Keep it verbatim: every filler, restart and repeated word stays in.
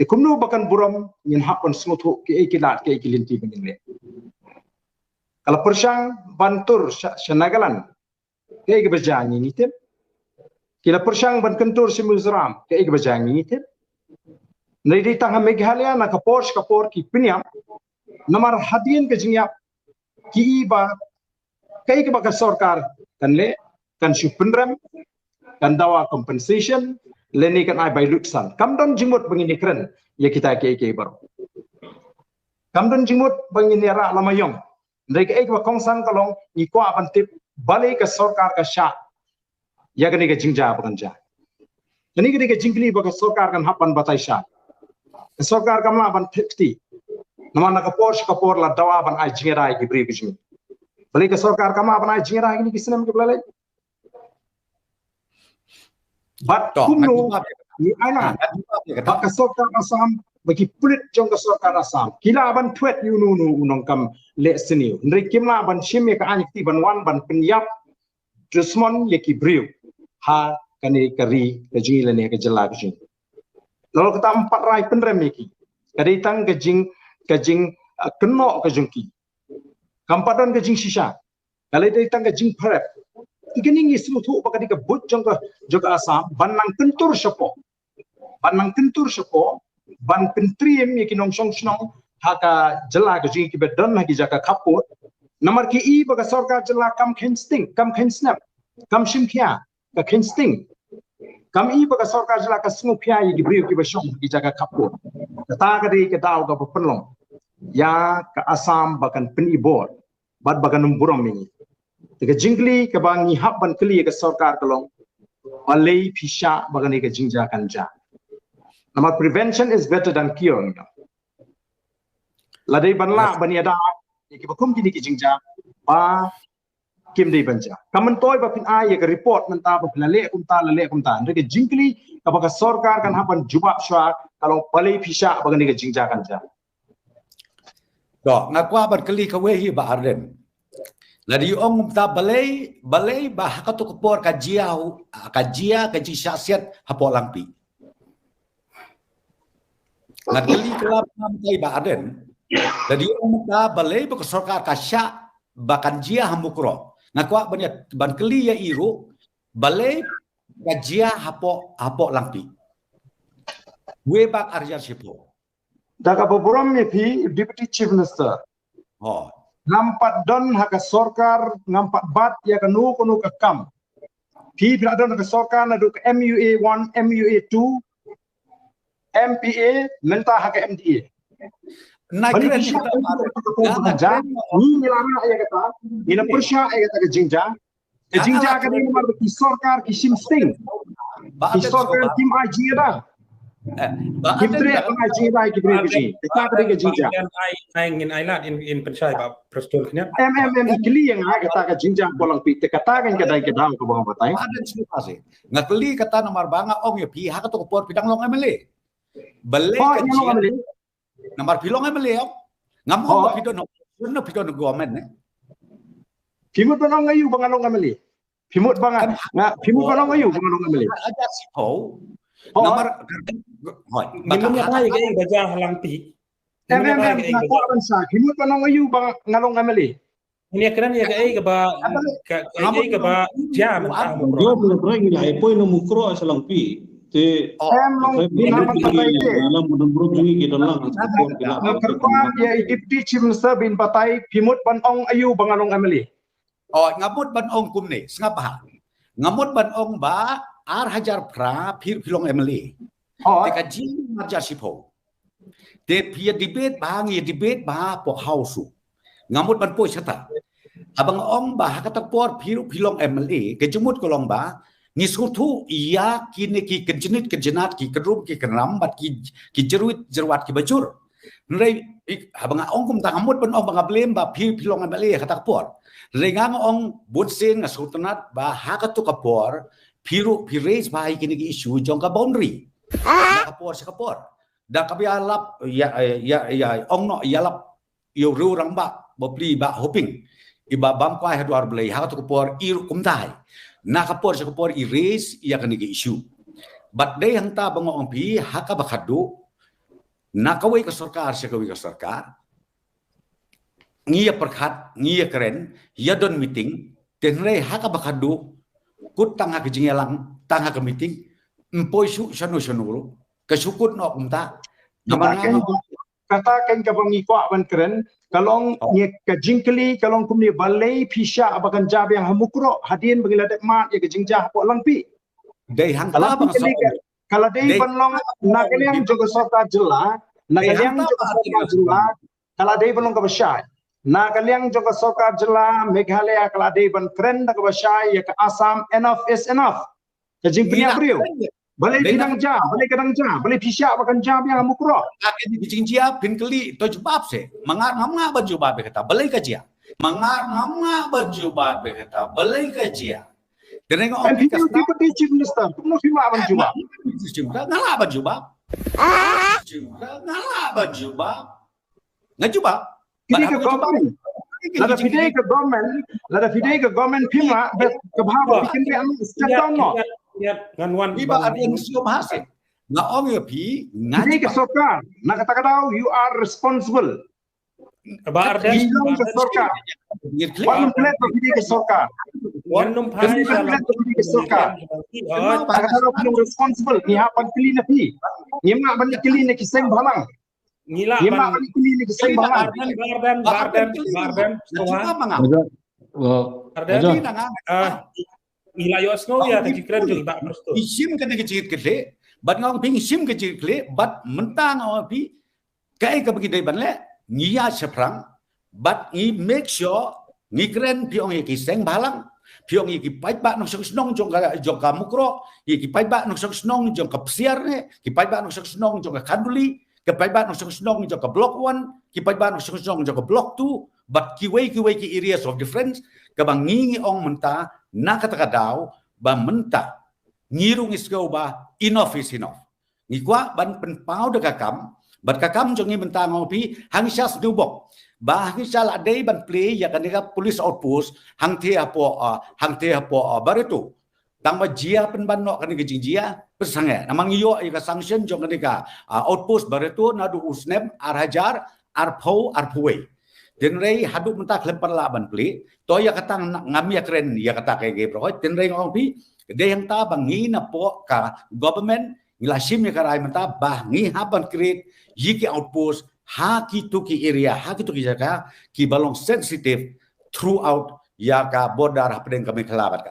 Te kumno ba kan burom, ngin hap ban sngewthuh kiei ki lad, kiei ki lynti ba ngin leh. Ka la pyrshang ban tur sha, sha Nagaland, kiei kiba jia ngi ngi tip. Ki la pyrshang ban kyntur sha Mizoram, kiei kiba jia ngi ngi tip. Hynrei dei tang ha Meghalaya na ka por sha ka por ki pynïap. Namar hadien ka jingïap, ki i ba kiei kiba ka sorkar kan leh, kan shu pynrem, kan dawa compensation, lane kan ai bai lut san. Kam don jingmut ba ngin ïakren ïa kita kiei kiei baroh. Kam don jingmut ba ngin ïarah lama ïong. Hynrei kaei kaba kongsan ka long, ngi kwah ban tip balei ka sorkar ka shah ïa kane ka jingjia ba kan jia. Kane ka dei ka jingkylli ba ka sorkar kan hap ban batai shai. Ka sorkar kam lah ban theh kti. Namar na ka por sha ka por la dawa ban ai jingïada ïa ki briew ki jong ngi. Balei ka sorkar kam lah ban ai jingïada ïa kine ki snem kiba la leit? Bad kumno ngi ai lad ba ka sorkar Assam, ba ki pulit jong ka sorkar Assam ki lah ban thwet ïa uno uno u nongkam leh sniew, hynrei kim lah ban shim ïa ka aiñ kti ban wan ban pynïap dusmon ïa ki briew ha kane ka ri ka jong ngi lane ka jylla ka jong ngi. Lada kata ym pat rai pynrem ïa ki, ka dei tang ka jing, ka jing, uh, kynnoh ka jong ki. Kam pat don ka jingshisha. Ka la dei tang ka jingpyrep. Te kane ngi sngewthuh ba ka dei ka buit jong ka, jong ka Assam ban nang kyntur shapoh. Ban nang kyntur shapoh, ban pyntriem ïa ki nongshong shnong ha ka jylla ka jong ngi kiba don ha ki jaka khappud. Namar ki i ba ka sorkar jylla kam kheiñ sting, kam kheiñ snep, kam shim khia, ka kheiñ sting. Kam i ba ka sorkar jylla ka sngewkhia ïa ki briew kiba shong ha ki jaka khappud. Kata ka dei ka daw kaba pynlong ïa ka Assam ba kan pynibor bad ba kan ym burom ïa ngi. Te ka jingkylli kaba ngi hap ban kylli ïa ka sorkar ka long, balei phi shah ba kane ka jingjia kan jia? Namar prevention is better than cure, you know. La dei ban lah ban ïada ïa kiba kum kine ki jingjia ba kim dei ban jia. Kam myntoi ba phin ai ïa ka report mynta ba phin la leh kumta, la leh kumta. Hynrei ka jingkylli kaba ka sorkar kan hap ban jubab shuwa ka long, balei phi shah ba kane ka jingjia kan jia? To, nga kwah ban kylli kawei hi Bah Ardent. Lada ïoh ong mynta balei, balei ba ha kato ka por ka jia, ka jia ka jingshah siat hapoh Langpih. Ngan kylli klam mynta Bah Ardent. Lada ïoh ong mynta balei ba ka sorkar ka shah ba kan jia ha Mukroh. Nga kwah ban ïa, ban kylli ïa i ruh, balei ka jia hapoh, hapoh Langpih. Wei bak arjar shiphew. Da kaba burom ïa phi, Deputy Chief Minister. Oh. Ngam pat don ha ka sorkar, ngam pat bat ïa kano kano ka kam. Phi, phi la don ha ka sorkar naduh ka M U A one, M U A two, M P A, mynta ha ka M D A. Na kren ïa kata, ngi la rah ïa kata, ngi la pyrshah ïa kata ka jingjia. Ka jingjia ka dei namar ba ki sorkar ki shim sting. Ki sorkar kim ai jingïada. Kim treh ban ai jingïada ïa ki briew ki jingïada. Kata ka dei ka jingjia. Ai, ai, ngin ai lad in, in pynshai Bah Prestone khyndiat. Em, em, em, i kylli ïa nga kata ka jingjia hapoh Langpih. Te kata ka dei ka daw kaba nga batai. Nga kylli kata namar ba nga ong ïa phi ha kato ka por phi dang long M L A. Balei ka jia? Namar phi long M L A ong. Ngam ong ba phi don, phi don government ne. Phi mut ban ong aïu ba nga long M L A? Phi mut ba nga, nga, phi mut ban ong aïu ba nga long M L A? Arjar shiphew. Namar, hoi. Ngim ïa bai ka ba jia ha Langpih. Em, em, em, nga kwah ban sa. Phi mut ban ong aïu ba nga long M L A? Ngi kren ïa kaei kaba, kaei kaba jia mynta ha Mukroh. Jia mynta ngi la poi na Mukroh sha Langpih. Te em long, ngi la batai te. Lam don bro jui ki don lang. Nga kyrpad ïa i Deputy Chief Minister ban batai, phi mut ban ong aïu ba nga long M L A. Oh, nga mut ban ong kumne, sngap bha. Nga mut ban ong ba ar hajar phra phi, phi long M L A. Te ka jia arjar shiphew. Te phi ïa debate bha, ngi ïa debate bha hapoh House. Nga mut ban poi shata. Haba nga ong ba ha kata por phi ruh phi long M L A, ka jingmut ka long ba ngi sngewthuh ïa kine ki kynjnit kynjnat, ki kynrum ki kynram bad ki, ki jyrwit jyrwat kiba jur. Hynrei haba nga ong kumta nga mut ban ong ba nga blame ba phi, phi long M L A ha kata ka por. Hynrei nga, nga ong bun sien nga sngewtynnat ba ha kata ka por phi ruh phi raise bha ïa kine ki issue jong ka boundary. Na ka por sha ka por. Da kaba ïalap, ïa, ïa, ïa, ong noh ïalap ïa u rangbah bapli Bah Hoping. I Bah bam kwai ha dwar Blei ha kata ka por i ruh kumta hi. Na ka por sha ka por i raise ïa kane ka issue. Bad dei hangta ba nga ong phi ha kaba khadduh na kawei ka sorkar sha kawei ka sorkar, ngi ïa pyrkhat, ngi ïa kren, ïa don meeting, te hynrei ha kaba khadduh, kut tang ha ka jingïalang, tang ha ka meeting, ym poi shuh shano shano ruh, ka shu kut noh kumta. Namar nga, kata keiñ kaba ngi kwah ban kren, ka long, ngi ka jingkylli, ka long kumne, balei phi shah ba kan jia biang ha Mukroh hadien ba ngi la dep mad ïa ka jingjia hapoh Langpih? Dei hangta ba nga shu ong. Ka la dei ban long na ka liang jong ka sorkar jylla, na ka liang jong ka sorkar jylla, ka la dei ban long kaba shai. Na ka liang jong ka sorkar jylla Meghalaya ka la dei ban kren da kaba shai ïa ka Assam, enough is enough. Ka jingpynïap briew. Balei phi dang jia, balei ka dang jia, balei phi shah ba kan jia biang ha Mukroh? Ka jia, phin kylli, to jubab seh. Ma nga ngam ngah ban jubab ïa kata, balei ka jia. Ma nga ngam ngah ban jubab ïa kata, balei ka jia. Te nga ong phi ka, phi Chief Minister, kumno phim lah ban jubab? Nga lah ban jubab. Nga lah ban jubab. Nga jubab. Phi dei ka government. Lada phi dei ka government, lada phi dei ka government phim lah, bad ka bha ba phi kynriah step down noh. Ngan wan. Phi ba, nga ong ïa phi, nga dei ka sorkar. Na kata ka daw, you are responsible. Ba Ardent, phi long ka sorkar. Wat nym klet ba phi dei ka sorkar. Wat nym klet ba phi dei ka sorkar. Na kata ka daw phi long responsible. Ngi hap ban kylli na phi. Ngim lah ban kylli na ki seng bhalang. Ngi lah ban kylli na ki seng bhalang. Ba Ardent, ba Ardent, ba Ardent, ba Ardent. Ardent. Ngi la ïohsngew ïa ka jingkren jong i Bah Prestone. Ngi shim kane ka jingkitkhlieh, bad nga ong phi ngi shim ka jingkitkhlieh, bad mynta nga ong phi kaei kaba ngi dei ban leh, ngi ïaid shaphrang, bad ngi make sure ngi kren, phi ong ïa ki seng bhalang, phi ong ïa ki paidbah nongshong shnong jong ka, jong ka Mukroh, ïa ki paidbah nongshong shnong jong ka Psiar ne, ki paidbah nongshong shnong jong ka Khanduli, ki paidbah nongshong shnong jong ka Block One, ki paidbah nongshong shnong jong ka Block Two, bad kiwei kiwei ki areas of difference, kaba ngi ngi ong mynta, na kata ka daw, ba mynta ngi ruh ngi sngew ba enough is enough. Ngi kwah ban pynpaw da ka kam, bad ka kam jong ngi mynta nga ong phi, ha ngi shah sngewbok ba ha ngi shah lah dei ban plie ïa kane ka police outpost hangtei hapoh, ah, hangtei hapoh, ah, Bareto. Tang ba jia pynban noh kane ka jingjia, pynsangeh. Namar ngi ïoh ïa ka sanction jong kane ka, ah, outpost Bareto naduh u snem ar hajar arphew arphew wei. Hynrei haduh mynta khlem pat lah ban plie. To ïa kata ngam ïa kren ïa kata kaei kaei baroh. Hynrei nga ong phi, dei hangta ba ngi napoh ka government ngi la shim ïa ka rai mynta ba ngi hap ban create ïa ki outpost ha kito ki area, ha kito ki jaka kiba long sensitive throughout ïa ka border hapdeng ka Meghalaya bad ka